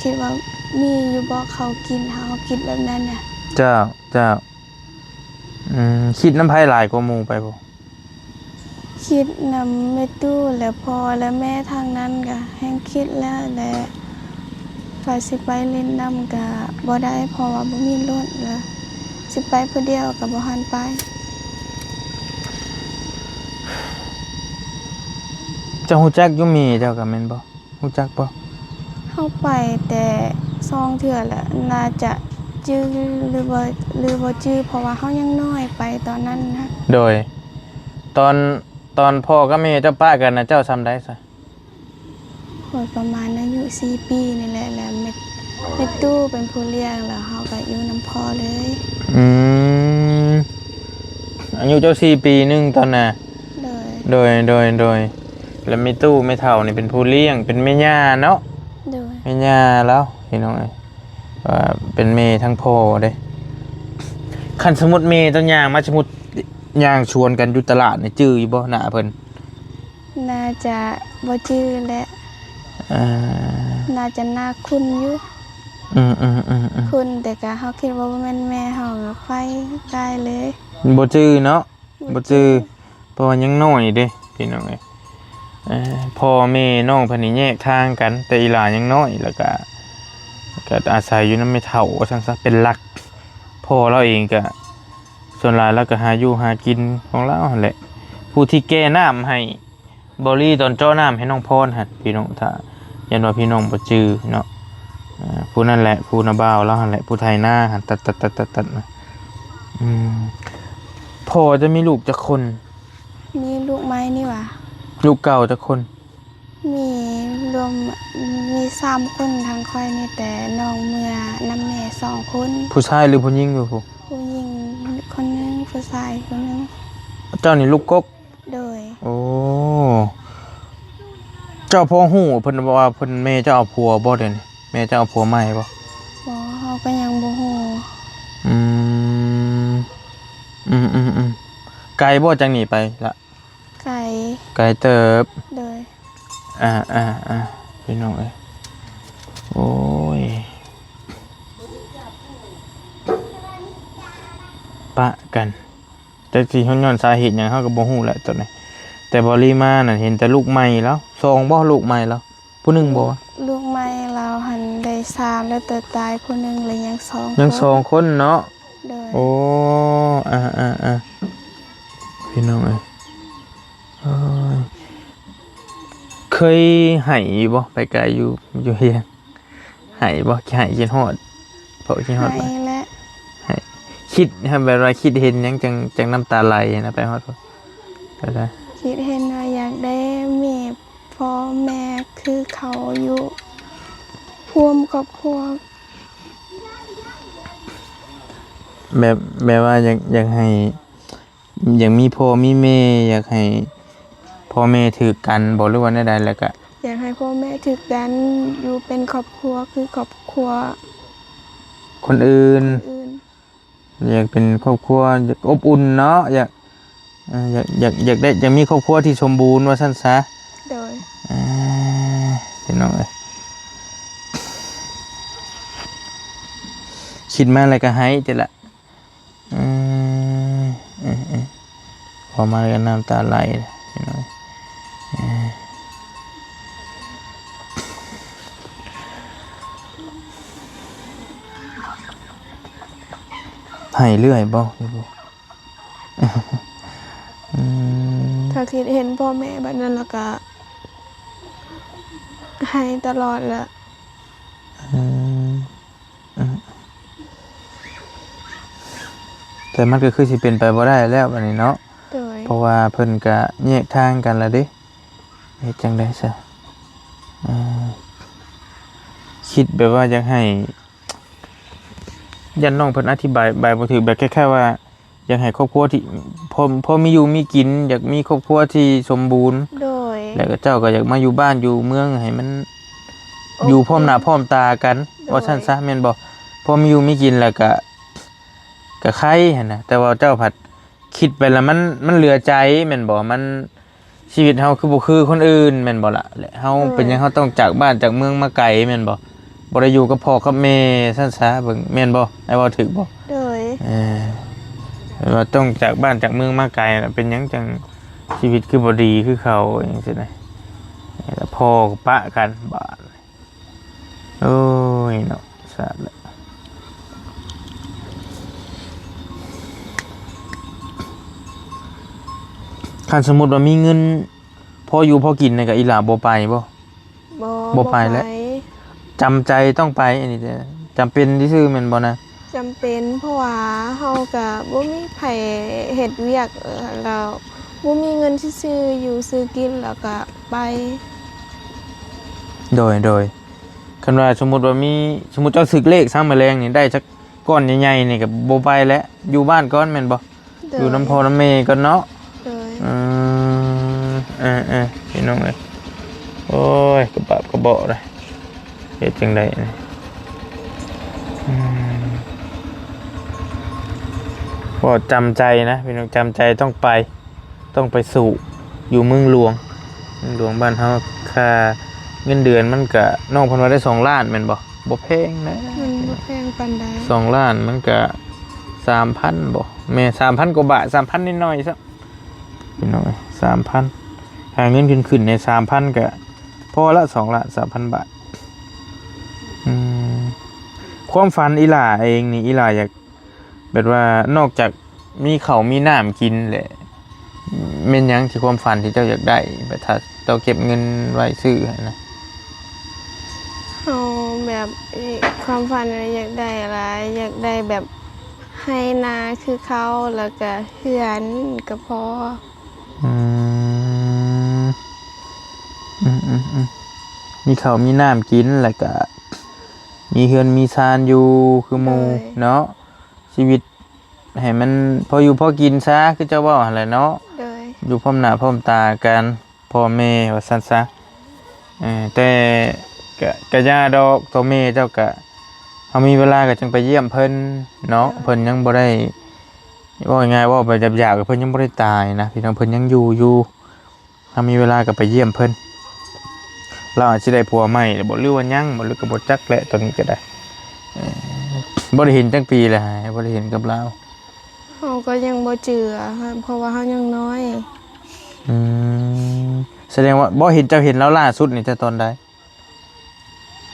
ຄິດວ່າມີຢູ່ບໍ່ເຂົ້າກິນ ເຮົາຄິດແບບນັ້ນນະ. ເຈົ້າ ເຈົ້າ. ອືມ ຄິດນຳໃຜຫຼາຍກວ່າໝູ່ໄປບໍ່? ຄິດນຳແມ່ຕູ້ ແລະ ພໍ່ ແລະ ແມ່ ທາງນັ້ນກະແຮ່ງຄິດແລ້ວ ແລະ ວ່າຊິໄປຫຼິ້ນນຳກະບໍ່ໄດ້ ເພາະວ່າບໍ່ມີລົດ ແລະ ຊິໄປຜູ້ດຽວກະບໍ່ທັນໄປ. ເຈົ້າຮູ້ຈັກຢູ່ແມ່ເຈົ້າກະແມ່ນບໍ່? ຮູ້ຈັກບໍ່? ເຮົາໄປແຕ່ສອງເທື່ອແລ້ວ ໜ້າຈະຈື່ຫຼືບໍ່ ຫຼືບໍ່ຈື່ ເພາະວ່າເຮົາຍັງນ້ອຍໄປຕອນນັ້ນນະ. ໂດຍ ຕອນ ຕອນພໍ່ກັບແມ່ເຈົ້າປະກັນນະ ເຈົ້າຊ່ຳໃດຊະ? ຂ້ອຍປະມານອາຍຸສີ່ປີນີ້ແຫຼະ ແລ້ວແມ່ຕູ້ເປັນຜູ້ລ້ຽງ ແລ້ວເຮົາກະຢູ່ນຳພໍ່ເລີຍ. ອືມ ອາຍຸເຈົ້າສີ່ປີໜຶ່ງຕອນນະ. ໂດຍ ໂດຍ ໂດຍ ໂດຍ ແລ້ວແມ່ຕູ້ ແມ່ເຖົ້ານີ້ເປັນຜູ້ລ້ຽງ ເປັນແມ່ຍ່າເນາະ. ໂດຍ ແມ່ຍ່າລາວ ພີ່ນ້ອງເອີຍ ວ່າເປັນແມ່ທາງພໍ່ເດ້. ຄັນສົມມຸດແມ່ເຈົ້າຍ່າງມາ ສົມມຸດຍ່າງສວນກັນຢູ່ຕະຫຼາດນີ້ ຈື່ຢູ່ບໍ່ໜ້າເພິ່ນ? ໜ້າຈະບໍ່ຈື່ແຫຼະ. ເອີ ໜ້າຈະໜ້າຄຸ້ນຢູ່. ອືມໆໆໆ ຄຸ້ນ ແຕ່ກະເຮົາຄິດວ່າບໍ່ແມ່ນແມ່ເຮົາ ກະໄປຕາຍເລີຍ. ບໍ່ຈື່ເນາະ. ບໍ່ຈື່ ບໍ່ຈື່ ເພາະວ່າຍັງນ້ອຍເດ້ ພີ່ນ້ອງເອີຍ. ເອີ ພໍ່ແມ່ນ້ອງເພິ່ນນີ້ແຍກທາງກັນ ແຕ່ອີ່ຫຼ້າຍັງນ້ອຍ ແລ້ວກະ ກະອາໄສຢູ່ນຳແມ່ເຖົ້າວ່າຊັ້ນຊະ ເປັນຫຼັກ. ພໍ່ລາວເອງກະ ສ່ວນຫຼາຍລາວກະຫາຢູ່ຫາກິນຂອງລາວຫັ້ນແຫຼະ. ຜູ້ທີ່ແກ່ນ້ຳໃຫ້ ເບົາລີຕອນເຈາະນ້ຳໃຫ້ນ້ອງພອນຫັ້ນ ພີ່ນ້ອງ ຖ້າຢ້ານວ່າພີ່ນ້ອງບໍ່ຈື່ເນາະ. ເອີ ຜູ້ນັ້ນແຫຼະ ຜູ້ນາບ່າວລາວຫັ້ນແຫຼະ ຜູ້ໄຖນາຫັ້ນ ຕັດໆໆໆ ນະ. ອືມ ພໍ່ເຈົ້າມີລູກຈັກຄົນ? ມີລູກໃໝ່ນີ້ຫວາ? ລູກເກົ່າຈັກຄົນ? ມີລວມ ມີສາມຄົນ ທັງຂ້ອຍນີ້ ແຕ່ນ້ອງເມືອນຳແມ່ສອງຄົນ. ຜູ້ຊາຍຫຼືຜູ້ຍິງຢູ່ພຸ້ນ? ຜູ້ຍິງຄົນໜຶ່ງ ຜູ້ຊາຍຄົນໜຶ່ງ. ເຈົ້ານີ້ລູກກົກ? ໂດຍ. ໂອ້ ເຈົ້າພໍຮູ້ເພິ່ນວ່າເພິ່ນ ແມ່ເຈົ້າເອົາຜົວບໍ່ດຽວນີ້? ແມ່ເຈົ້າເອົາຜົວໃໝ່ບໍ່? ບໍ່ ເຮົາກະຍັງບໍ່ຮູ້. ອືມ ອືມໆໆ ໄກບໍ່ຈາກນີ້ໄປລະ? ໄກ ໄກເຕີບ. ໂດຍ. ອ່າໆໆ ພີ່ນ້ອງເອີຍ ໂອ້ຍ ປະກັນ. ຈັກຊິຍ້ອນສາເຫດຫຍັງເຮົາກະບໍ່ຮູ້ແຫຼະຕອນນີ້ ແຕ່ບໍ່ລີມານັ້ນເຫັນແຕ່ລູກໃໝ່ລາວ ສອງບໍ່ ລູກໃໝ່ລາວ ຜູ້ໜຶ່ງບໍ່? ລູກໃໝ່ລາວຫັ້ນໄດ້ສາມແລ້ວ ແຕ່ຕາຍຜູ້ໜຶ່ງ ແລະ ຍັງສອງ ຍັງສອງຄົນເນາະ. ໂດຍ. ໂອ້ ອາໆໆ ພີ່ນ້ອງເອີຍ ໂອ້ຍ ເຄີຍໄຫ້ຢູ່ບໍ່? ໄປກາຍຢູ່ ຢູ່ຮຽນ ໄຫ້ບໍ່? ໄຫ້ ຄິດຮອດ ເພາະຄິດຮອດ ໄຫ້ແຫຼະ ໄຫ້ ຄິດ ແບບວ່າຄິດເຫັນຫຍັງ ຈັ່ງ ຈັ່ງນ້ຳຕາໄຫຼຫັ້ນນະ ໄປຮອດ ໄປໄດ້ ຄິດເຫັນວ່າຢາກໄດ້ມີພໍ່ແມ່ຄືເຂົາຢູ່ຮ່ວມຄອບຄົວ ແບບ ແບບວ່າຢາກ ຢາກໃຫ້ ຢາກມີພໍ່ມີແມ່ ຢາກໃຫ້ພໍ່ແມ່ຖືກກັນບໍ່ ຫຼືວ່າແນວໃດ? ແລ້ວກະ ຢາກໃຫ້ພໍ່ແມ່ຖືກກັນ ຢູ່ເປັນຄອບຄົວຄືຄອບຄົວຄົນອື່ນ ຄົນອື່ນ ຢາກເປັນຄອບຄົວ ຢາກອົບອຸ່ນເນາະ ຢາກ ເອີ ຢາກ ຢາກ ຢາກໄດ້ ຢາກມີຄອບຄົວທີ່ສົມບູນວ່າຊັ້ນຊະ. ພີ່ນ້ອງເອີຍ ຄິດມາແລ້ວກໍໄຫ້ຕິລະ. ເອີ ເອີ ເອີ ເວົ້າມາແລ້ວກໍນ້ຳຕາໄຫຼພີ່ນ້ອງເອີຍ. ໄຫ້ເລື້ອຍບໍ່? ອືມ ຖ້າຄິດເຫັນພໍ່ແມ່ແບບນັ້ນແລ້ວກະໄຫ້ຕະຫຼອດແຫຼະ. ອືມ ອືມ ແຕ່ມັນກໍຄືຊິເປັນໄປບໍ່ໄດ້ແລ້ວບັດນີ້ເນາະ. ໂດຍ ເພາະວ່າເພິ່ນກະແຍກທາງກັນແລ້ວເດ້ ເຮັດຈັ່ງໃດຊະ? ເອີ ຄິດແບບວ່າຢາກໃຫ້ ຢ້ານນ້ອງເພິ່ນອະທິບາຍ ບາຍບໍ່ຖືກ ແບບຄ້າຍໆວ່າ ຢາກໃຫ້ຄອບຄົວທີ່ ພໍ ພໍມີຢູ່ມີກິນ ຢາກມີຄອບຄົວທີ່ສົມບູນ ໂດຍ ແລ້ວກໍເຈົ້າກໍຢາກມາຢູ່ບ້ານຢູ່ເມືອງໃຫ້ມັນ ໂອເຄ ຢູ່ພ້ອມໜ້າພ້ອມຕາກັນ ໂດຍ ວ່າຊັ້ນຊະ ແມ່ນບໍ່? ພໍມີຢູ່ມີກິນແລ້ວກໍ ກໍໄຄຫັ້ນນະ ແຕ່ວ່າເຈົ້າພັດຄິດໄປແລ້ວມັນ ມັນເຫຼືອໃຈແມ່ນບໍ່? ມັນ ຊີວິດເຮົາຄືບໍ່ຄືຄົນອື່ນແມ່ນບໍ່ລະ? ແລະເຮົາ ໂດຍ ເປັນຫຍັງເຮົາຕ້ອງຈາກບ້ານຈາກເມືອງມາໄກແມ່ນບໍ່? ບໍ່ໄດ້ຢູ່ກັບພໍ່ກັບແມ່ຊັ້ນຊະ ເບິ່ງ ແມ່ນບໍ່? ອ້າຍເວົ້າຖືກບໍ່? ໂດຍ ເອີ ແມ່ນວ່າຕ້ອງຈາກບ້ານຈາກເມືອງມາໄກ ເປັນຫຍັງຈັ່ງຊີວິດຄືບໍ່ດີຄືເຂົາ ຈັ່ງຊີ້ນະ. ແລ້ວພໍ່ກໍປະກັນບາດ ໂອ້ຍເນາະ ສາດແຫຼະ. ຄັນສົມມຸດວ່າມີເງິນພໍຢູ່ພໍກິນນີ້ ກະອີ່ຫຼ້າບໍ່ໄປບໍ່? ບໍ່ ບໍ່ໄປແລ້ວ ບໍ່ໄປ ຈຳໃຈຕ້ອງໄປ ອັນນີ້ຈຳເປັນຊື່ໆແມ່ນບໍ່ນະ? ຈຳເປັນ ເພາະວ່າເຮົາກະບໍ່ມີໃຜເຮັດວຽກ ແລ້ວບໍ່ມີເງິນຊື້ຢູ່ຊື້ກິນ ແລ້ວກະໄປ. ໂດຍ ໂດຍ ຄັນວ່າສົມມຸດວ່າມີ ສົມມຸດເຈົ້າຖືກເລກຊະ ມື້ແລງນີ້ໄດ້ຈັກກ້ອນໃຫຍ່ໆນີ້ກໍບໍ່ໄປແລ້ວ ຢູ່ບ້ານກ່ອນແມ່ນບໍ່? ໂດຍ ຢູ່ນຳພໍ່ນຳແມ່ກ່ອນເນາະ. ໂດຍ ອືມ ເອີໆ ພີ່ນ້ອງເອີຍ ໂອ້ຍ ກະບາບກະເບາະເດ້ ເຮັດຈັ່ງໃດນີ້? ອືມ ກໍຈຳໃຈນະ ພີ່ນ້ອງ ຈຳໃຈຕ້ອງໄປ. ຕ້ອງໄປສູ້ຢູ່ເມືອງຫຼວງ ເມືອງຫຼວງບ້ານເຮົາ ຄ່າເງິນເດືອນມັນກະ ນ້ອງເພິ່ນວ່າໄດ້ສອງລ້ານແມ່ນບໍ່? ບໍ່ແພງນະ ມັນບໍ່ແພງປານໃດ ສອງລ້ານມັນກະສາມພັນບໍ່ ແມ່ນ ສາມພັນກວ່າບາດ ສາມພັນໜ້ອຍໆຊ້ຳ ພີ່ນ້ອງເອີຍ ສາມພັນ ຫາເງິນຂຶ້ນໆໃນສາມພັນກະພໍລະ ສອງລ້ານສາມພັນບາດ. ອືມ ຄວາມຝັນອີ່ຫຼ້າເອງນີ້ ອີ່ຫຼ້າຢາກ ແບບວ່ານອກຈາກມີເຂົ້າມີນ້ຳກິນແຫຼະ ແມ່ນຫຍັງທີ່ຄວາມຝັນທີ່ເຈົ້າຢາກໄດ້ ແບບຖ້າເຈົ້າເກັບເງິນໄວ້ຊື້ຫັ້ນນະ? ເຮົາແບບ ຄວາມຝັນຢາກໄດ້ຫຼາຍ ຢາກໄດ້ແບບໄຮ່ນາຄືເຂົາ ແລ້ວກະເຮືອນກະພໍ. ອືມ ອືມໆໆ ມີເຂົ້າມີນ້ຳກິນ ແລ້ວກະມີເຮືອນມີຊານຢູ່ຄືໝູ່ ໂດຍ ເນາະ ຊີວິດ ໃຫ້ມັນພໍຢູ່ພໍກິນຊະ ຄືເຈົ້າເວົ້າຫັ້ນແຫຼະເນາະ. ໂດຍ ຢູ່ພ້ອມໜ້າພ້ອມຕາກັນ ພໍ່ແມ່ວ່າຊັ້ນຊະ. ເອີ ແຕ່ກະ ກະຢ່າດອກ ໂຕແມ່ເຈົ້າກະ ເຮົາມີເວລາກະຈັ່ງໄປຢ້ຽມເພິ່ນເນາະ. ໂດຍ ເພິ່ນຍັງບໍ່ໄດ້ ເວົ້າງ່າຍໆ ເວົ້າແບບຫຍາບໆ ເພິ່ນຍັງບໍ່ໄດ້ຕາຍນະ ພີ່ນ້ອງ ເພິ່ນຍັງຢູ່ຢູ່. ຖ້າມີເວລາກໍໄປຢ້ຽມເພິ່ນ ລາວອາດຊິໄດ້ຜົວໃໝ່ແລ້ວບໍ່ ຫຼືວ່າຍັງບໍ່ ຫຼືກໍບໍ່ຈັກແຫຼະ ຕອນນີ້ກໍໄດ້. ເອີ ບໍ່ໄດ້ເຫັນຈັກປີແລ້ວ ບໍ່ໄດ້ເຫັນກັບລາວ? ເຮົາກໍຍັງບໍ່ຈື່ ເພາະວ່າເຮົາຍັງນ້ອຍ. ອືມ ສະແດງວ່າ ບໍ່ເຫັນ ເຈົ້າເຫັນລາວລ່າສຸດນີ້ແຕ່ຕອນໃດ?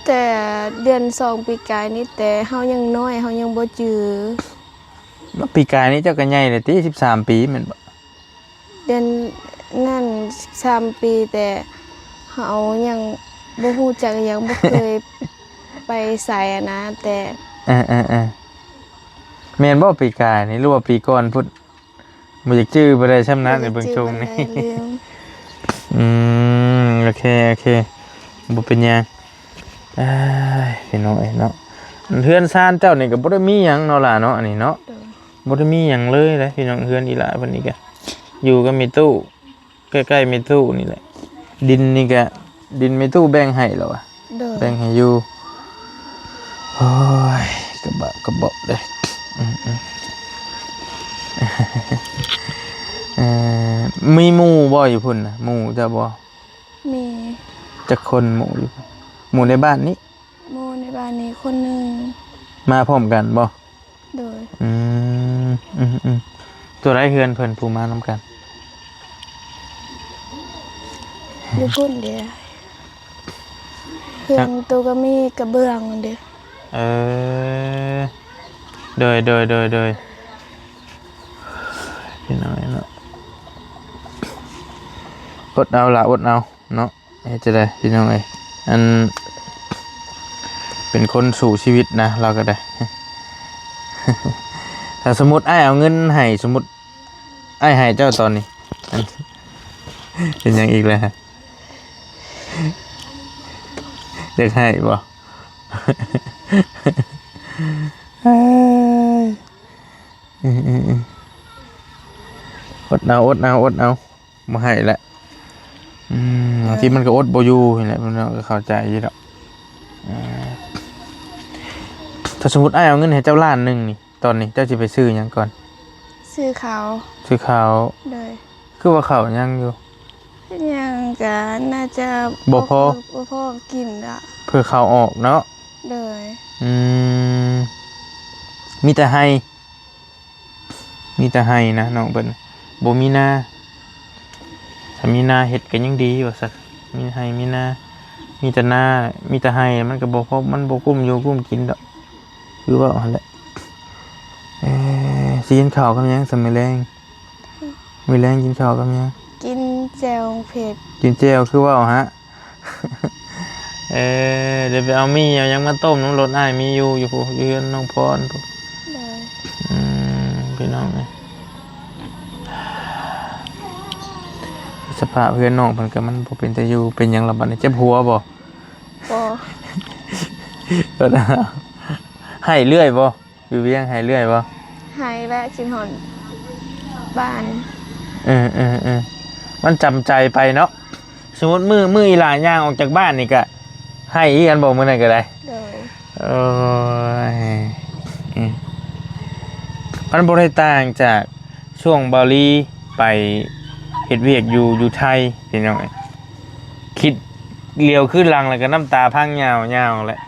ແຕ່ເດືອນສອງປີກາຍນີ້ ແຕ່ເຮົາຍັງນ້ອຍ ເຮົາຍັງບໍ່ຈື່. ປີກາຍນີ້ເຈົ້າກໍໃຫຍ່ແລ້ວຕິ ສິບສາມປີແມ່ນບໍ່? ເດືອນນັ້ນສິບສາມປີ ແຕ່ເຮົາຍັງບໍ່ຮູ້ຈັກຫຍັງ ບໍ່ເຄີຍໄປໃສນະ ແຕ່ ເອີໆໆ ແມ່ນບໍ່ ປີກາຍນີ້ ຫຼືວ່າປີກ່ອນພຸ້ນ? ບໍ່ຢາກຈື່ປານໃດຊ່ຳນະ ໃນເບິ່ງຊົງນີ້. ອືມ ໂອເຄ ໂອເຄ ບໍ່ເປັນຫຍັງ. ອ້າຍ ພີ່ນ້ອງເອີຍເນາະ ເຮືອນຊານເຈົ້ານີ້ກໍບໍ່ໄດ້ມີຫຍັງເນາະຫຼ້າເນາະ ອັນນີ້ເນາະ. ໂດຍ ບໍ່ໄດ້ມີຫຍັງເລີຍເດ້ ພີ່ນ້ອງ. ເຮືອນອີ່ຫຼ້າເພິ່ນນີ້ກະຢູ່ກັບແມ່ຕູ້ ໃກ້ໆແມ່ຕູ້ນີ້ແຫຼະ. ດິນນີ້ກະ ດິນແມ່ຕູ້ແບ່ງໃຫ້ແລ້ວຫວາ? ໂດຍ ແບ່ງໃຫ້ຢູ່. ໂອ້ຍ ກະບາບກະເບາະເດ້. ອືມໆ ເອີ ມີໝູ່ບໍ່ຢູ່ພຸ້ນນະ? ໝູ່ເຈົ້າບໍ່? ມີ. ຈັກຄົນໝູ່ຢູ່ ໝູ່ໃນບ້ານນີ້? ໝູ່ໃນບ້ານນີ້ຄົນໜຶ່ງ. ມາພ້ອມກັນບໍ່? ໂດຍ. ອືມ ອືມໆ ຕົວໃດເຮືອນເພິ່ນຜູ້ມານຳກັນ? ຢູ່ພຸ້ນເດ້ ເຮືອນໂຕກໍມີກະເບື້ອງນັ້ນເດ້. ເອີ ໂດຍ ໂດຍ ໂດຍ ໂດຍ ພີ່ນ້ອງເນາະ ອົດເອົາລະ ອົດເອົາເນາະ. ເຮັດຈັ່ງໃດພີ່ນ້ອງເອີຍ ອັນ ເປັນຄົນສູ້ຊີວິດນະ ລາວກໍໄດ້. ຖ້າສົມມຸດອ້າຍເອົາເງິນໃຫ້ ສົມມຸດອ້າຍໃຫ້ເຈົ້າຕອນນີ້ ເປັນຫຍັງອີກແລ້ວ? ຢາກໃຫ້ບໍ່? ເອີຍ ອືມໆໆ ອົດເອົາ ອົດເອົາ ອົດເອົາ. ບໍ່ໃຫ້ແຫຼະ ອືມ ບາງທີມັນກໍອົດບໍ່ຢູ່ຫັ້ນແຫຼະ ເພິ່ນກໍເຂົ້າໃຈຢູ່ດອກ. ເອີ ຖ້າສົມມຸດອ້າຍເອົາເງິນໃຫ້ເຈົ້າລ້ານໜຶ່ງນີ້ ຕອນນີ້ເຈົ້າຊິໄປຊື້ຫຍັງກ່ອນ? ຊື້ເຂົ້າ. ຊື້ເຂົ້າ. ໂດຍ. ຄືວ່າເຂົ້າຍັງຢູ່? ຍັງກໍໜ້າຈະບໍ່ພໍ ບໍ່ພໍກິນດອກ ເພື່ອເຂົ້າອອກເນາະ. ໂດຍ. ອືມ ມີແຕ່ໄຮ່ ມີແຕ່ໄຮ່ນະນ້ອງເພິ່ນ ບໍ່ມີນາ. ຖ້າມີນາເຮັດກໍຍັງດີວ່າຊັ້ນ ມີໄຮ່ມີນາ ມີແຕ່ນາ ມີແຕ່ໄຮ່ ມັນກໍບໍ່ພໍ ມັນບໍ່ກຸ້ມຢູ່ກຸ້ມກິນດອກ ຄືເວົ້າຫັ້ນແຫຼະ. ເອີ ຊິກິນເຂົ້າກັບຫຍັງຊະມື້ແລງ? ມື້ແລງກິນເຂົ້າກັບຫຍັງ? ກິນແຈ່ວເຜັດ. ກິນແຈ່ວຄືເວົ້າຫະ? ເອີ ດຽວໄປເອົາໝີ່ເອົາຫຍັງມາຕົ້ມນຳລົດ ອ້າຍມີຢູ່ ຢູ່ພຸ້ນ ຢູ່ເຮືອນນ້ອງພອນພຸ້ນ. ໂດຍ. ອືມ ພີ່ນ້ອງເອີຍ ສະພາບເຮືອນນ້ອງເພິ່ນກໍມັນບໍ່ເປັນຕາຢູ່ ເປັນຫຍັງລະບັດນີ້ ເຈັບຫົວບໍ່? ບໍ່. ໄຫ້ເລື້ອຍບໍ່? ຢູ່ວຽງໄຫ້ເລື້ອຍບໍ່? ໄຫ້ແຫຼະ ຄິດຮອດບ້ານ. ເອີໆໆ ມັນຈຳໃຈໄປເນາະ. ສົມມຸດມື້ ມື້ອີຫຼ້າຍ່າງອອກຈາກບ້ານນີ້ກະໄຫ້ຄືກັນບໍ່? ມື້ນັ້ນກະໄດ້. ໂດຍ. ໂອ້ຍ ອືມ ມັນບໍ່ໄດ້ຕ່າງຈາກຊ່ວງເບົາລີໄປເຮັດວຽກຢູ່ ຢູ່ໄທ ພີ່ນ້ອງເອີຍ. ຄິດຫຼຽວຄືນຫຼັງແລ້ວກໍນ້ຳຕາພັງຍາວໆແຫຼະ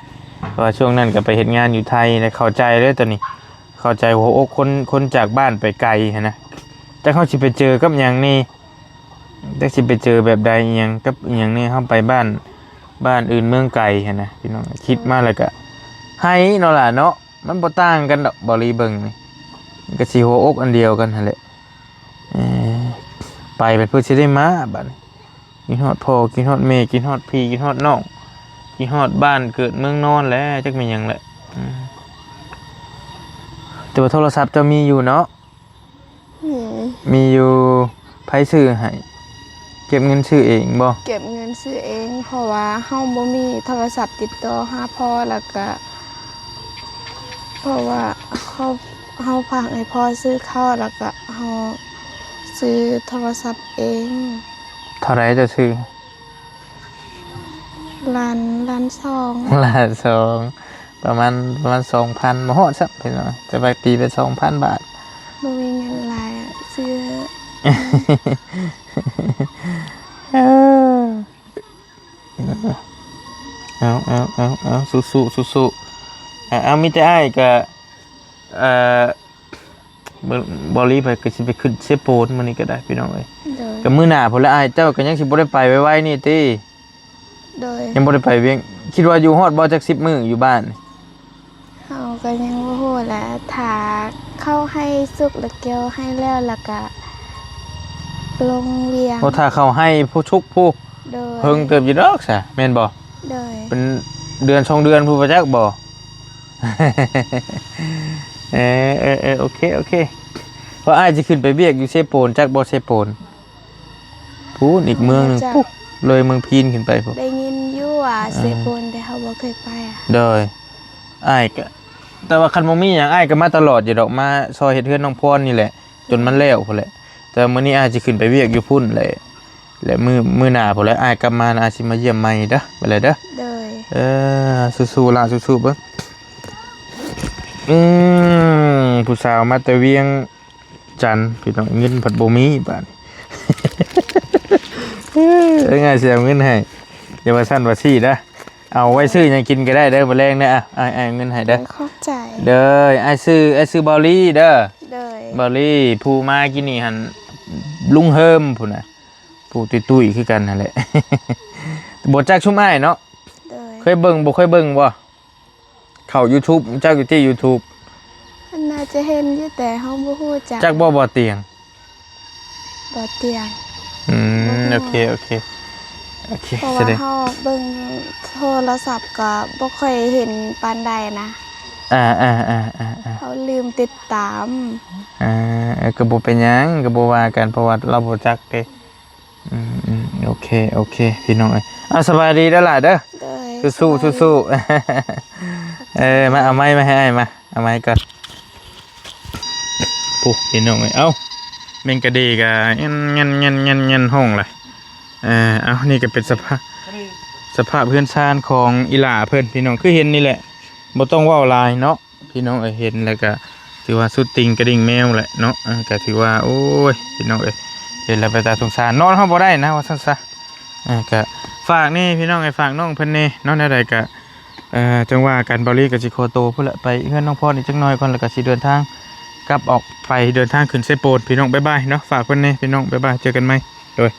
ເພາະວ່າຊ່ວງນັ້ນກໍໄປເຮັດງານຢູ່ໄທ ແລະ ເຂົ້າໃຈເດ້ຕອນນີ້ ເຂົ້າໃຈຫົວອົກຄົນ ຄົນຈາກບ້ານໄປໄກຫັ້ນນະ. ຈັກເຮົາຊິໄປເຈີກັບຫຍັງແດ່ ຈັກຊິໄປເຈີແບບໃດ ອີ່ຫຍັງກັບອີ່ຫຍັງແດ່ ເຮົາໄປບ້ານ ບ້ານອື່ນເມືອງໄກຫັ້ນນະ ພີ່ນ້ອງ. ຄິດມາແລ້ວກໍໄຫ້ເນາະຫຼ້າເນາະ ມັນບໍ່ຕ່າງກັນດອກ ເບົາລີເບິ່ງນີ້ ມັນກໍຊິຫົວອົກອັນດຽວກັນຫັ້ນແຫຼະ. ເອີ ໄປບັດເພິ່ນຊິໄດ້ມາບັດນີ້ ກິນຮອດພໍ່ ກິນຮອດແມ່ ກິນຮອດພີ່ ກິນຮອດນ້ອງ ກິນຮອດບ້ານເກີດເມືອງນອນແຫຼະ ຈັກແມ່ນຫຍັງແຫຼະ. ອືມ ແຕ່ວ່າໂທລະສັບເຈົ້າມີຢູ່ເນາະ? ມີ. ມີຢູ່. ໃຜຊື້ໃຫ້? ເກັບເງິນຊື້ເອງບໍ່? ເກັບເງິນຊື້ເອງ ເພາະວ່າເຮົາບໍ່ມີໂທລະສັບຕິດຕໍ່ຫາພໍ່ ແລ້ວກະ ເພາະວ່າເຮົາ ເຮົາຝາກໃຫ້ພໍ່ຊື້ເຂົ້າ ແລ້ວກະເຮົາຊື້ໂທລະສັບເອງ. ເທົ່າໃດເຈົ້າຊື້? ລ້ານ ລ້ານສອງ. ລ້ານສອງ ປະມານ ປະມານສອງພັນ ບໍ່ຮອດຊ້ຳ ພີ່ນ້ອງ ແຕ່ວ່າຕີເປັນສອງພັນບາດ. ບໍ່ມີເງິນຫຼາຍ ຊື້. ເອີ ເອົາ ເອົາ ເອົາ ເອົາ ສູ້ໆ ສູ້ໆ. ເອົາ ມີແຕ່ອ້າຍກະ ເອີ ບໍ່ ບໍ່ລີໄປ ກໍຊິໄປຂຶ້ນເຊໂປນມື້ນີ້ກໍໄດ້ ພີ່ນ້ອງເອີຍ. ໂດຍ. ກໍມື້ໜ້າພຸ້ນລະ ອ້າຍເຈົ້າກໍຍັງຊິບໍ່ໄດ້ໄປໄວໆນີ້ຕິ? ໂດຍ. ຍັງບໍ່ໄດ້ໄປວຽງ ຄິດວ່າຢູ່ຮອດບໍ່ ຈັກສິບມື້ຢູ່ບ້ານ? ເຮົາກໍຍັງບໍ່ຮູ້ແຫຼະ ຖ້າເຂົ້າໄຮ່ສຸກ ແລ້ວກ່ຽວໄຮ່ແລ້ວ ແລ້ວກໍລົງວຽງ. ໂອ້ ຖ້າເຂົ້າໄຮ່ຜູ້ສຸກຜູ້. ໂດຍ. ເຫິງເຕີບຢູ່ດອກຊະ ແມ່ນບໍ່? ໂດຍ. ເປັນເດືອນສອງເດືອນພຸ້ນບໍ່ຈັກບໍ່? ເອີ ເອີ ເອີ ໂອເຄ ໂອເຄ ເພາະອ້າຍຊິຂຶ້ນໄປວຽກຢູ່ເຊໂປນ ຈັກບໍ່ເຊໂປນ? ພຸ້ນອີກເມືອງໜຶ່ງ ຈັກ ປຸກ ເລີຍເມືອງພີນຂຶ້ນໄປພຸ້ນ. ໄດ້ຍິນຢູ່ວ່າ ອ່າ ເຊໂປນ ແຕ່ເຮົາບໍ່ເຄີຍໄປ. ໂດຍ. ອ້າຍກະ ແຕ່ວ່າຄັນບໍ່ມີຫຍັງ ອ້າຍກະມາຕະຫຼອດຢູ່ດອກ ມາຊ່ອຍເຮັດເຮືອນນ້ອງພອນນີ້ແຫຼະ ຈົນມັນແລ້ວພຸ້ນແຫຼະ. ແຕ່ມື້ນີ້ອ້າຍຊິຂຶ້ນໄປວຽກຢູ່ພຸ້ນແຫຼະ ແລະ ມື້ ມື້ໜ້າພຸ້ນແຫຼະ ອ້າຍກັບມານະ ອ້າຍຊິມາຢ້ຽມໃໝ່ເດີ ໄປເລີຍເດີ. ໂດຍ. ເອີ ສູ້ໆລະ ສູ້ໆເບິ່ງ. ອືມ ຜູ້ສາວມາແຕ່ວຽງຈັນ ພີ່ນ້ອງ ເງິນພັດບໍ່ມີບາດນີ້. ເອີ ອ້າຍຊິເອົາເງິນໃຫ້ ເ ຢ່າວ່າຊັ້ນວ່າຊີ້ເດີ ເອົາໄວ້ຊື້ຫຍັງກິນກໍໄດ້ເດີ ມື້ແລງເດີ. ອ່ະ ອ້າຍ ອ້າຍເອົາເງິນໃຫ້ເດີ. ຂອບໃຈ. ເດີ ອ້າຍຊື່ ອ້າຍຊື່ເບົາລີເດີ. ໂດຍ. ເບົາລີ ຜູ້ມາກີ້ນີ້ຫັ້ນ ລຸງເຮີມພຸ້ນນະ ຜູ້ຕຸ້ຍໆຄືກັນຫັ້ນແຫຼະ. ບໍ່ຈັກຊຸມອ້າຍເນາະ. ໂດຍ. ເຄີຍເບິ່ງ ບໍ່ເຄີຍເບິ່ງບໍ່? ເຂົ້າ YouTube ຮູ້ຈັກຢູ່ຕິ YouTube? ໜ້າຈະເຫັນຢູ່ ແຕ່ເຮົາບໍ່ຮູ້ຈັກ. ຈັກບໍ່ ບໍ່ຕຽງ? ບໍ່ຕຽງ. ອືມ ບໍ່ຮູ້. ໂອເຄ ໂອເຄ ໂອເຄ. ເພາະວ່າເຮົາເບິ່ງໂທລະສັບກໍບໍ່ຄ່ອຍເຫັນປານໃດນະ. ອ່າໆໆໆໆ ເຮົາລືມຕິດຕາມ. ອ່າ ເອີ ກໍບໍ່ເປັນຫຍັງ ກໍບໍ່ວ່າກັນ ເພາະວ່າລາວບໍ່ຈັກເດ້. ອືມໆ ໂອເຄ ໂອເຄ ພີ່ນ້ອງເອີຍ. ອ່າ ສະບາຍດີເດີຫຼ້າເດີ. ໂດຍ. ສູ້ໆ ສະບາຍດີ ສູ້ໆ. ເອີ ມາເອົາໄມ້ມາໃຫ້ອ້າຍ ມາເອົາໄມ້ກ່ອນ. ໂອ້ ພີ່ນ້ອງເອີຍ ເອົ້າ ແມງກະເດກະແງ່ນໆໆໆຮ້ອງລະ. ເອີ ເອົ້າ ນີ້ກະເປັນສະພາບ ສະພາບເຮືອນຊານຂອງອີ່ຫຼ້າເພິ່ນ ພີ່ນ້ອງ ຄືເຫັນນີ້ແຫຼະ ບໍ່ຕ້ອງເວົ້າຫຼາຍເນາະ. ພີ່ນ້ອງເອີຍ ເຫັນແລ້ວກະຖືວ່າສຸດຕິ່ງກະດິ່ງແມວແຫຼະເນາະ. ເອີ ກະຖືວ່າ ໂອ້ຍ ພີ່ນ້ອງເອີຍ ເຫັນແລ້ວເປັນຕາສົງສານ ນອນເຮົາບໍ່ໄດ້ນະ ວ່າຊັ້ນຊະ. ເອີ ກະຝາກແດ່ພີ່ນ້ອງເອີຍ ຝາກນ້ອງເພິ່ນແດ່ເນາະ. ແນວໃດກະ ເອີ ຈັ່ງວ່າກັນ ເບົາລີກະຊິຂໍໂຕພຸ້ນລະ ໄປເຮືອນນ້ອງພອນອີກຈັກໜ່ອຍກ່ອນ ແລ້ວກະຊິເດີນທາງກັບອອກໄປ ເດີນທາງຂຶ້ນເຊໂປນ ພີ່ນ້ອງ. ບາຍບາຍເນາະ ຝາກເພິ່ນແດ່ພີ່ນ້ອງ ບາຍບາຍ ເຈີກັນໃໝ່ ໂດຍ.